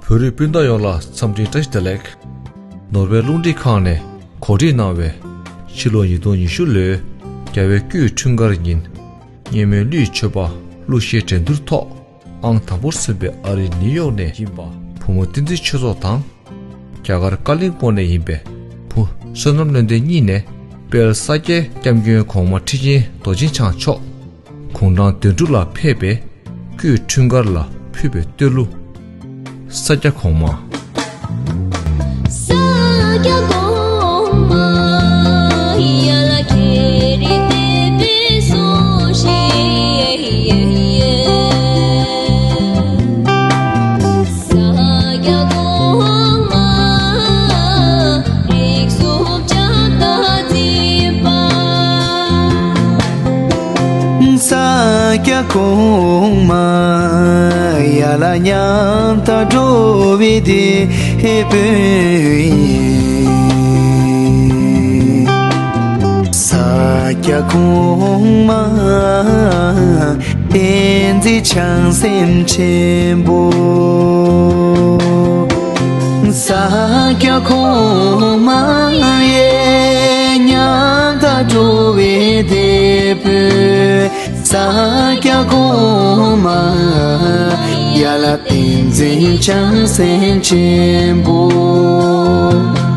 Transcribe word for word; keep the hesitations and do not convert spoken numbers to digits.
བོད་རིགས་སྤུན་ཟླ་ཡོངས་ལ་འཚམས་འདྲིའི་བཀྲ་ཤིས་བདེ་ལེགས། ནོར་ཝེ་རླུང་འཕྲིན་ཁང་ནས་གོ་སྒྲིག་གནང་བའི་ཕྱི་ལོ་ཉིས་སྟོང་ཉི་ཤུ་ལོའི་རྒྱལ་བའི་སྐུའི་འཁྲུངས་སྐར་ཉིན། སྙེ་མོའི་གླུའི་མཆོད་པ་གླུ་གཞས་འགྲན་བསྡུར་ཐོག་ཨང་དང་པོར་སོན་པའི་ཨ་རིའི་ནིའུ་ཡོག་ནས་ཡིན་པ་བུ་མོ་བསྟན་འཛིན་ཆོས་ཚོགས་དང་། རྒྱ་གར་ཀ་ལིང་པོང་ནས་ཡིན་པའི་བུ་བསོད་ནམས་བློ་ལྡན་གཉིས་ནས་དཔལ་ས་སྐྱའི་སྐྱབས་མགོན་གོང་མ་ཁྲི་ཆེན་རྡོ་རྗེ་འཆང་མཆོག་དགུང་གྲངས་དོན་དྲུག་ལ་ཕེབས་པའི་སྐུའི་འཁྲུངས་སྐར་ལ་ཕུལ་བའི་བསྟོད་གླུ། ས་སྐྱ་གོང་མ། ས་སྐྱ་གོང་མ་ཡ་ལ་ཁྱེད་རི་དེ་པེ་སོ་ཤེ། ས་སྐྱ་གོང་མ་རིགས་སུ་བྱ་དགའ་བརྩིས་པ། ས་སྐྱ་གོང་མ་ཡ་ལ་ཉམ་ཐག་འགྲོ་བའི་དེད་དཔོན་ཡིན། ས་སྐྱ་གོང་མ་བསྟན་འཛིན་བྱང་སེམས་ཆེན་པོ། ས་སྐྱ་གོང་མ་ཡི་ཉམ་ཐག་འགྲོ་བའི་དེད་དཔོན། ས་སྐྱ་གོང་མ་ཡ་ལ་བསྟན་འཛིན་བྱང་སེམས་ཆེན་པོ།